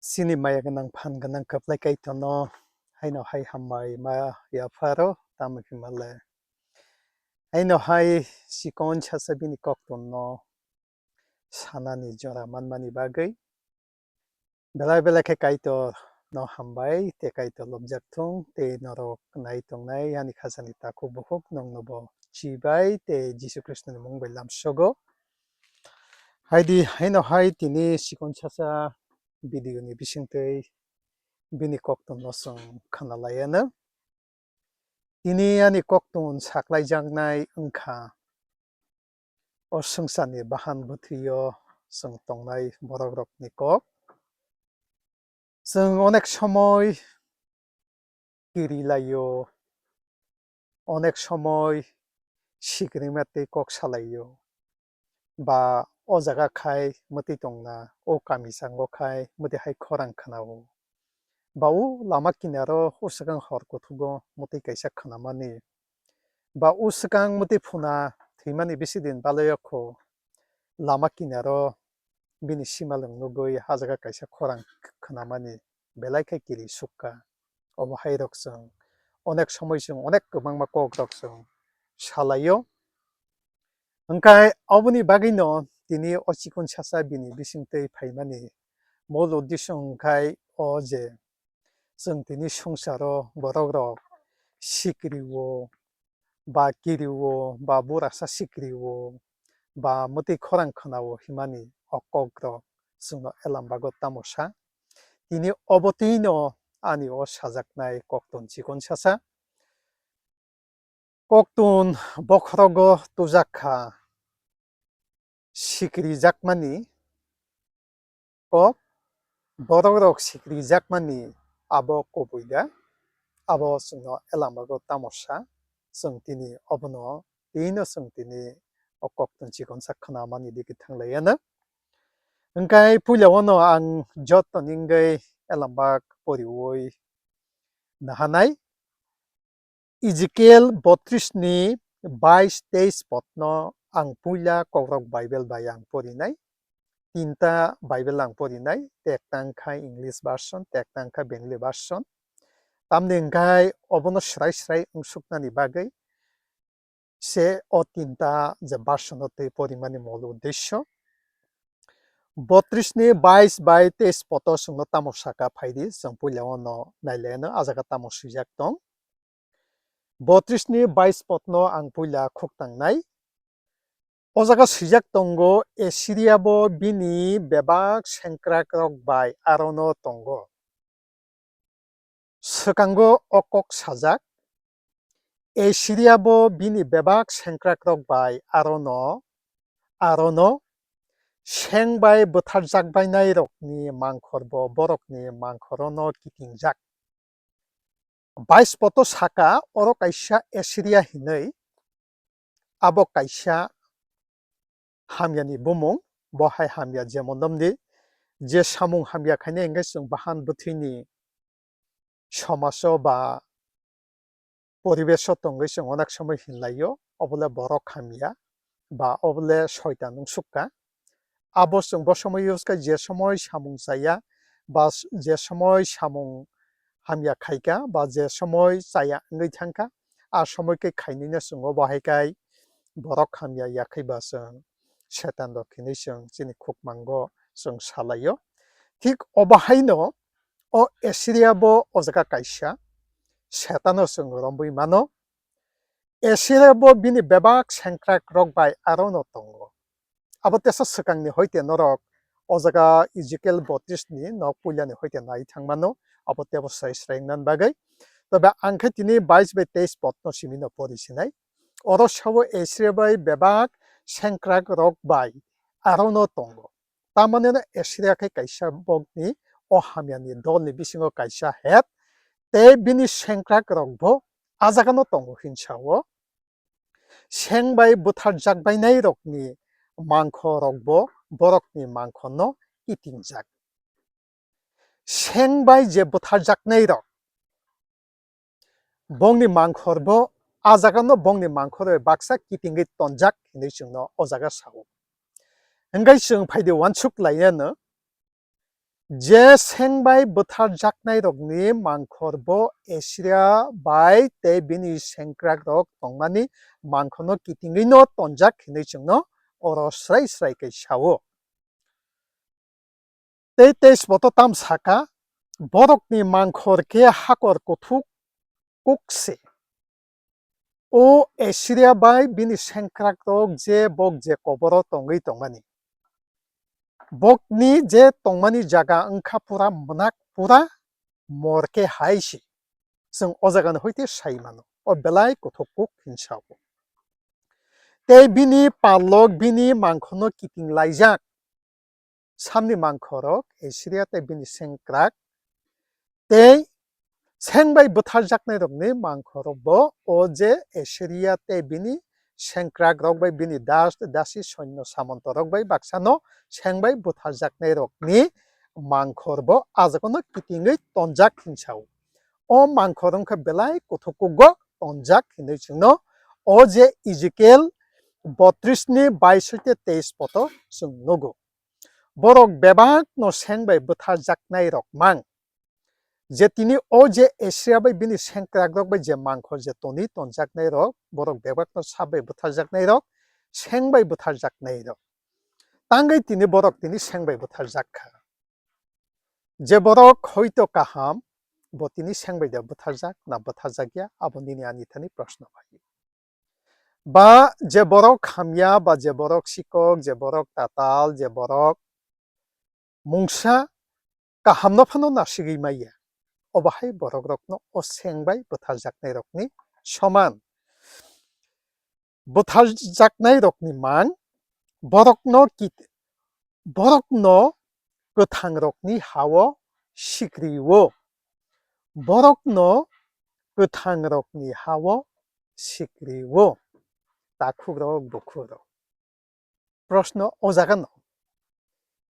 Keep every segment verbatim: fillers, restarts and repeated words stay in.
Chini maya gwnang phan gwnang kwplai Kaitorno haino hai hambai ma yapharo tamo himale. Haino hai chikon sasa bini koktonno sanani jora manmani bagwi belai belai khe Kaitorno hambai tei Kaitor lobjak thung tei norok nai tongnai ani khajani takhuk bukhuk nongnobo chibai tei Jisu Khristoni mung bai lamsogo. Haidi haino hai tini chikon sasa video ni bisingtwi bini koktonno chwng khna laianw. Tini ani kokton saklaijaknai wngkha o swngcharni bahan bwthwio chwng tongnai borokrokni kok. Chwng onek somoi kiri laio, onek somoi sikrima tei kok salaio. Ba o jaga khai mwtwi tongna, o kami chango khai mwtwi hai khorang khnao. Ba o lama kinaro o swkang hor kuthugo mwtwi kaisa khnamani. Ba o swkang mwtwi phuna thwimani bisi din baloyo kho lama kinaro bini simalwng nugwi ha jaga kaisa khorang khnamani belai khe kiri sukha. Obo hai rok chwng onek somoi chwng onek kwbangma kok rok chwng salaio. Hwnkhe oboni bagwino tini o chikon sasa bini bisingtwi phaimani mol uddesho hwnkhe o je chwng tini swngcharo borokrok sikrio, ba kirio, ba burasa sikrio, ba mwtwi khorang khnao himani o kokrok chwngno elambago tamo sa. Tini obo twino ani o sajaknai kokton chikon sasa. Kokton bokhorogo tujak kha sikrijakmani kok, borokrok sikrijakmani abo kubui da, abo chwngno elambago tamo sa, chwng tini obono tino chwng tini o kokton chikonsa khnamani digi thanglaianw. Hwnkhe puila ono ang joto ningwi elambak poriwi nahanai. Ezekiel botris ni bais teis potno ang puila kokrok Bible bai ang porinai. Tinta Bible ang porinai, tekta wngkha English version, tekta wngkha Bengali version. Tamni hwnkhe obono srai srai wngsuknani bagwi se o tinta je version o twi porimani mol uddesho. Botris ni bais bai teis poto chwngno tamo saka phaidi, chwng puila ono nailaino a jaga tamo swijak tong. Botris ni bais potno ang puila khuktangnai. O jaga swijak tongo, Assyria bo bini bebak sengkrakrok bai arono tongo. Swkango o kok sajak, Assyria bo bini bebak sengkrakrok bai arono, arono seng bai bwtharjakbainairokni mangkhor bo borokni mangkhorono kitingjak. Bais poto saka, oro kaisa Assyria hinwi, abo kaisa hamyani bumung, bo hai hamya jemon domdi, je samung hamya khainai hwnkhe chwng bahan bwthwini somaso ba poribeso tongwi chwng onek somoi hinlaio, obole borok hamya ba obole soitan wngsukha. Abo chwng bo somoi use kha je somoi samung chaya ba s-, je somoi samung hamya khaikha ba je somoi chaya wngwi thangkha, a somoi khe khainwino chwng obo hai khai borok hamya yakhai ba chwng setan rok hinwi chwng chini khukmango chwng salaio. Thik obo haino o Assyria bo o jaga kaisa setano chwng romwi mano. Assyria bo bini bebak sengkrakrok bai arono tongo. Abo teisa swkangni hoite norok o jaga Ezekiel botris ni nok puilani hoite nai thangmano, abo tebo sai srengnan bagwi. Tobe ang khe tini bais bai teis potno simino pori sinai. Oro sao Assyria bai bebak sengkrakrok bai arono tongo. Tamani no Assyria khe kaisa bokni o hamyani dolni bisingo kaisa het, tei bini sengkrakrok bo a jagano tongo hinsa o. Seng bai bwtharjakbainairokni mangkhorokbo borokni mangkhorno kitingjak. Seng bai je bwtharjaknairok, bongni mangkhorbo a jagano bongni mangkhor bai baksa kitingwi tonjak hinwi chwngno o jaga sao. Hwnkhe chwng phaidi uansuk laiyano, Je seng bai bwtharjaknairokni mangkhor bo Asiria bai tei bini sengkrakrok tongmani mangkhorno kitingwino tonjak hinwi chwngno oro srai srai khe sao. Tei teis poto tam saka, borokni mangkhor khe hakor kuthuk kuk se. O Asiria bai bini sengkrakrok je bok je koboro tongwi tongmani. Bokni je tongmani jaga wngkha pura mwnak, pura mor khe hai se. Chwng o jagani hoite sai mano. O belai kuthuk kuk hinwi sao. Tei bini parlok bini mangkhorno kiting laijak. Samni mangkhorok Asiria tei bini sengkrak tei seng bai bwtharjaknairokni mangkhorok bo o je Asiria tei bini sengkrakrok bai bini das tei dasi soino samontorok bai baksano seng bai bwtharjaknairokni mangkhor bo ajagano kitingwi tonjak hinwi sao. O mangkhor wngkha belai kuthuk kugo tonjak hinwi chwngno o je Ezekiel botris ni bais hoite teis poto chwng nugo. Borok bebakno seng bai bwtharjaknairok mang. Je tini o je Asiria bai bini sengkrakrok bai je mangkhor je toni tonjaknairok, borok bebakno sap bai bwtharjaknairok, seng bai bwtharjaknairok. Tangwi tini borok tini seng bai bwtharjak kha. Je borok hoito kaham, bo tini seng bai de bwtharjak na bwtharjakya, abo nini ani thani proshno phai. Ba je borok hamya, ba je borok sikok, je borok tatal, je borok mungsa kahamno phano nasigwi maya, obo hai borokrokno o seng bai bwtharjaknairokni soman. Bwtharjaknairokni mang, borokno kit-, borokno kwthangrokni ha-o sikrio. Borokno kwthangrokni ha-o sikrio. Takhukrok, bukhukrok. Proshno o jagano.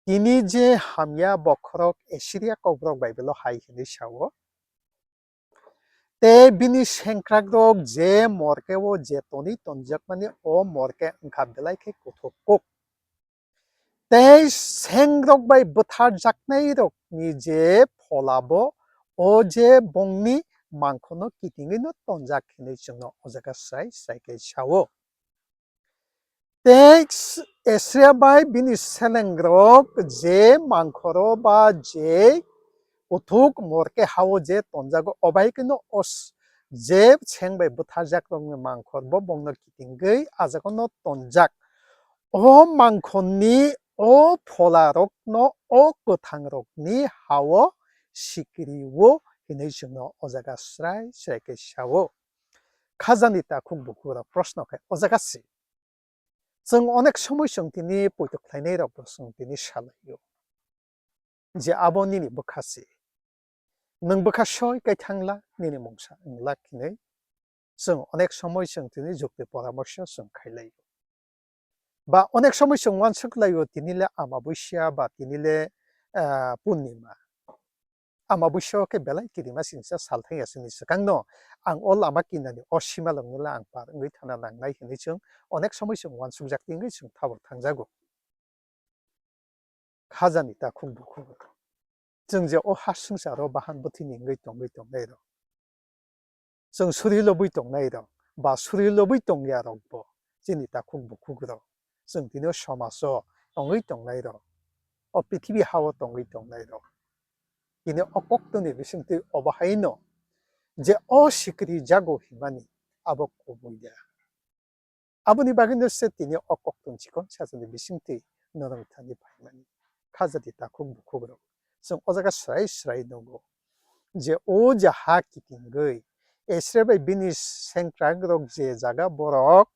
Tini je hamya bokhorok Asiria kokborok Bible-o hai hinwi sao. Tei bini sengkrakrok je morkeo je toni tonjakmani o morke wngkha belai khe kuthuk kuk. Tei sengrok bai bwtharjaknairokni je pholabo o je bongni mangkhorno kitingwino tonjak hinwi chwngno o jaga srai srai khe sao. Tei Asiria bai bini selengrok je mangkhoro ba je kuthuk morke hao je tonjago, obai keno os-, je seng bai bwtharjakrokni mangkhor bo bongno kitingwi ajagano tonjak. O mangkhorni o pholarokno o kwthangrokni hao sikrio hinwi chwngno o jaga srai srai khe sao. Khajani takhuk bukhukrok proshno khe o jaga se. Chwng onek somoi chwng tini poito khlainairokbo chwng tini salaio je abo nini bwkha se. Nwng bwkha soi kai thangla nini mungsa wngla hinwi chwng onek somoi chwng tini jukti poramorso chwng khailaio. Ba onek somoi chwng uansuk laio tini le Amabusya ba tini le, ah, Purnima. Amabusya khe belai kirima singsa sal thangya chwngni swkangno ang o lama kinani o simalwkno le ang par wngwi thana nangnai hinwi chwng onek somoi chwng uansukjak tingwi chwng tabuk thangjago. Khajani takhuk bukhuk. Chwng je o ha swngcharo bahan bwthwini wngwi tongwi tongnairok. Chwng suri lobwi tongnairok ba suri lobwi tongyarokbo chini takhuk bukhukrok. Chwng tini o somajo tongwi tongnairok. O prithibi hao tongwi tongnairok. Tini o koktwni bisingtwi obo haino je o sikiri jago himani abo kubui ya. Aboni bagwino se tini o koktwng chikon sajani bisingtwi norok thani phaimani. Khajadi takhuk bukhukrok. Chwng o jaga srai srai nugo je o je ha kitingwi Esre bai bini sengkrakrok je jaga borok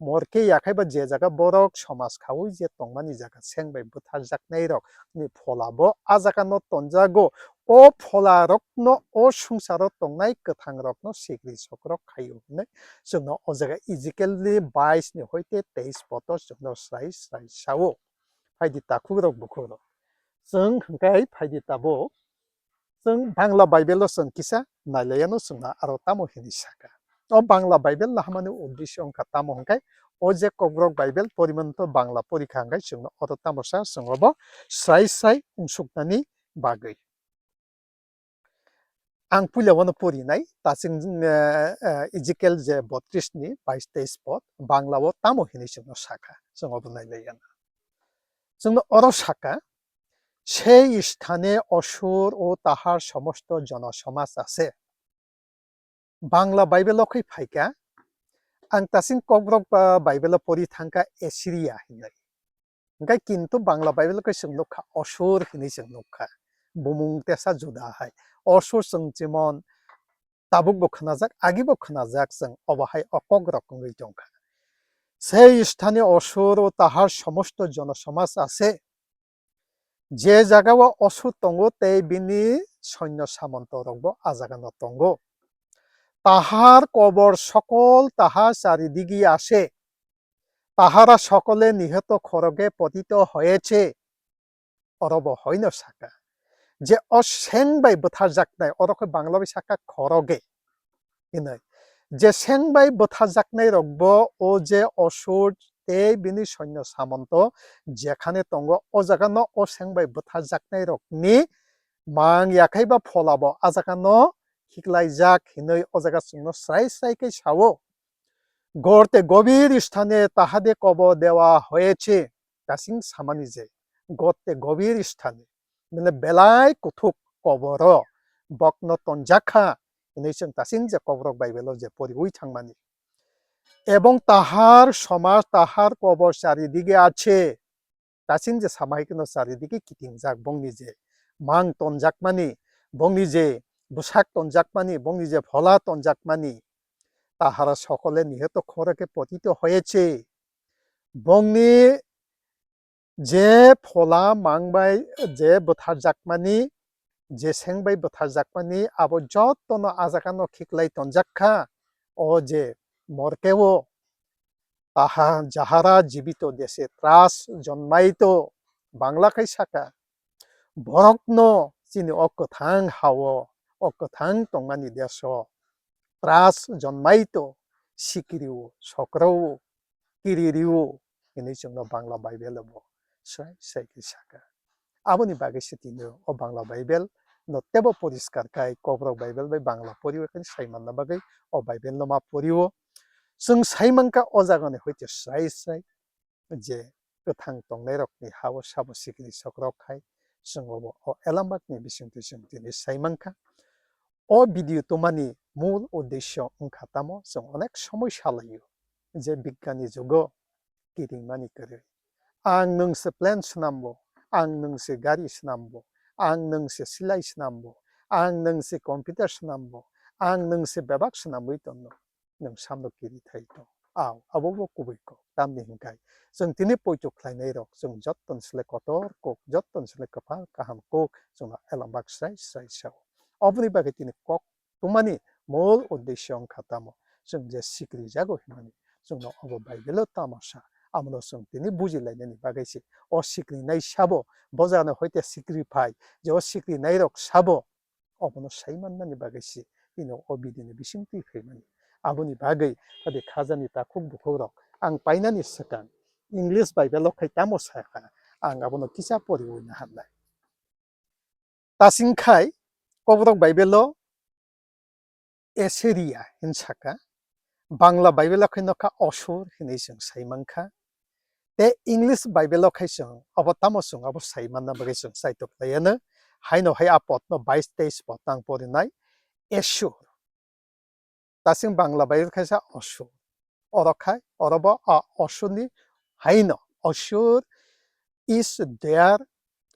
morke yakhai ba je jaga borok somaj khaui je tongmani jaga seng bai bwtharjaknairok ni phola bo a jaga no tonjago. O phola rokno o swngcharo tongnai kwthang rokno sikri sokrok khaio hinwi chwngno o jaga Ezekiel ni bais ni hoite teis poto chwngno srai srai sao. Phaidi takhuk rok bukhuk rok. Chwng hwnkhe phaidi tabuk chwng Bangla Bible o chwng kisa nailaiano chwngno aro tamo hinwi saka. O Bangla Bible lahamani uddesyo wngkha tamo hwnkhe o je Kokborok Bible porimanto Bangla porikha hwnkhe chwngno oro tamo sa chwng obo srai srai wngsuknani bagwi. Ang puila wano porinai, ta chwng, eh, eh, Ezekiel je botris ni bais teis pod, Bangla o tamo hinwi chwngno sakha, chwng obo nailaiya na. Chwngno oro sakha, "সেই স্থানে অসুর ও তাহার সমস্ত জনসমাজ আছে।" Bangla Bible o khe phaikha, ang ta chwng Kokborok ba Bible o pori thangkha Assyria hinwi. Hingkhe kintu Bangla Bible khe chwng nukha, Asur hinwi chwng nukha. Bumung tesa juda hai. Asur chwng chimon tabukbo khwnajak, agibo khwnajak chwng obo hai o kokrok wngwi tongkha. সেই স্থানে অসুর ও তাহার সমস্ত জনসমাজ আছে। Je jaga o Asur tongo tei bini soinyo samonto rokbo a jaga no tongo. তাহার কবর সকল তাহার চারিদিকে আছে। তাহারা সকলে নিহত খড়গে পতিত হয়েছে। Orobo hoino sakha. Je o seng bai bwtharjaknai, oro khe Bangla bai sakha khoroge hinwi. Je seng bai bwtharjaknai rokbo o je Asur tei bini soinyo samonto jekhane tongo, o jaga no o seng bai bwtharjaknai rokni mang yakhai ba phola bo a jaga no khiklaijak hinwi o jaga chwngno srai srai khe sao. গর্তে গভীর স্থানে তাহাদের কবর দেওয়া হয়েছে। Kasing samani je, গর্তে গভীর স্থানে, mane belai kuthuk koboro bokno tonjakha hinwi chwng ta chwng je Kokborok Bible o je poriwi thangmani. এবং তাহার সমাজ তাহার কবর চারিদিকে আছে। Ta chwng je samai kheno charidike kitingjak bongni je mang tonjakmani, bongni je bwsak tonjakmani, bongni je phola tonjakmani. তাহারা সকলে নিহত খড়গে পতিত হয়েছে। Bongni je phola mang bai je bwtharjakmani, je seng bai bwtharjakmani, abo jotono a jaga no khiklai tonjak kha. O je morke o, taha jahara jibito dese tras jonmaito, Bangla khai sakha, borokno chini o kwthang ha-o, o kwthang tongmani deso tras jonmaito, sikiri-o, sokro-o, kiriri-o hinwi chwngno Bangla Bible o bo srai srai khe sakha. Aboni bagwi se tini o Bangla Bible no tebo poriskar khai Kokborok Bible bai Bangla poriwi khe sai manna bagwi o Bible no ma porio. Chwng sai mankha o jagani hoite srai srai je kwthang tongnairokni ha-o sabo sikiri sokrok khai chwng obo o elambakni bisingtwi chwng tini sai mankha. O video tumani mul uddesyo wngkha tamo chwng onek somoi salaio je bigyani jugo kiringmani kwrwi. Ang nwng se plane swnambo, ang nwng se gari swnambo, ang nwng se silai swnambo, ang nwng se computer swnambo, ang nwng se bebak swnamwi tonno. Nwng samno kiri thai tong. Au, abo bo kubui kok. Tamni hwnkhe chwng tini poito khlainai rok, chwng jottoni sle kotor kok, jottoni sle kwphar kaham kok, chwngno elambak srai srai sao. Oboni bagwi tini kok tumani mol uddesyo wngkha tamo, chwng je sikri jago hwnmani, chwngno obo Bible-o tamo sa, amono chwng tini buji lainani bagwi se o sikri nai sabo, bo jagano hoite sikri phai, je o sikri nairok sabo, obono sai manmani bagwi se tini o video ni bisingtwi phaimani. Aboni bagwi hade khajani takhuk bukhukrok ang painani swkang English Bible-o khai tamo sakha, ang abono kisa poriwi naharnai. Tasing khai Kokborok Bible-o Assyria hin sakha, Bangla Bible-o khai nokha Asur hinwi chwng sai mankha. Tei English Bible-o khai chwng obo tamo chwng abo sai manna bagwi chwng chaitok laiano. Haino hai a podno bais teis pod ang porinai, Asur. Tasing Bangla Bible khaisa Asur. Oro khai, orobo a Asurni haino Asur is there,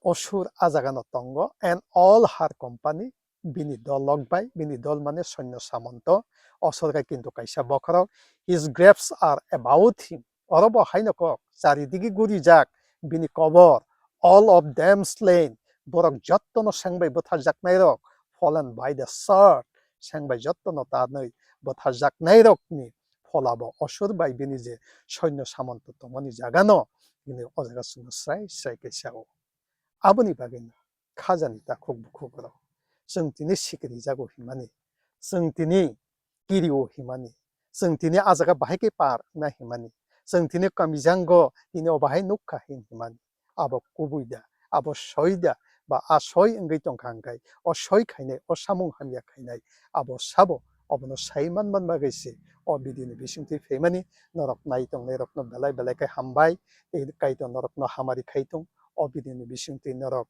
Asur a jagano tongo, and all her company, bini dol lok bai, bini dol mane soinyo samonto, Asur khai kintu kaisa bokhorok, his graves are about him. Orobo haino kok, charidigi gurijak, bini kobor, all of them slain, borok jottono seng bai bwtharjaknairok, fallen by the sword, seng bai jottono tanwi bwtharjaknairokni pholabo Asur bai bini je soinyo samonto tongmani jagano, bini o jaga chwngno srai srai khe sao. Aboni bagwino khajani takhuk bukhukrok chwng tini sikirijago himani, chwng tini kirio himani, chwng tini a jaga bahai khe par wngna himani, chwng tini kamijango tini o bahai nukha hin himani. Abo kubui da, abo soi da, ba a soi wngwi tongkha hwnkhe o soi khainai, o samung hamya khainai abo sabo, obono sai manman bagwi se o video ni bisingtwi phaimani. Norok nai tongnai rokno belai belai khe hambai, tei Kaitor norokno hamari khai tong. O video ni bisingtwi norok,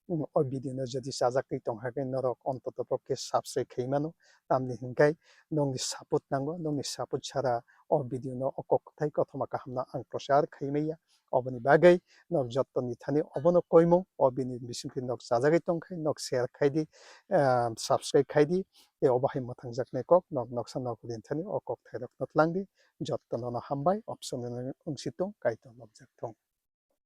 mm, o video no jodi chajakwi tongkha khe norok ontoto pokhe subscribe khai mano, tamni hwnkhe nokni support nango, nokni support chara o video no o kok kwthai kothoma kahamno ang prochar khai maya. Oboni bagwi nok jottoni thani obono koimung, o bini bisingtwi nok chajagwi tongkhe nok share khai di, ah, subscribe khai di, tei obo hai mwthangjaknai kok nok noksa nok rin thani o kok thairokno tlang di. Jottono no hambai, option no wngsi tong, Kaitor nokjak thung.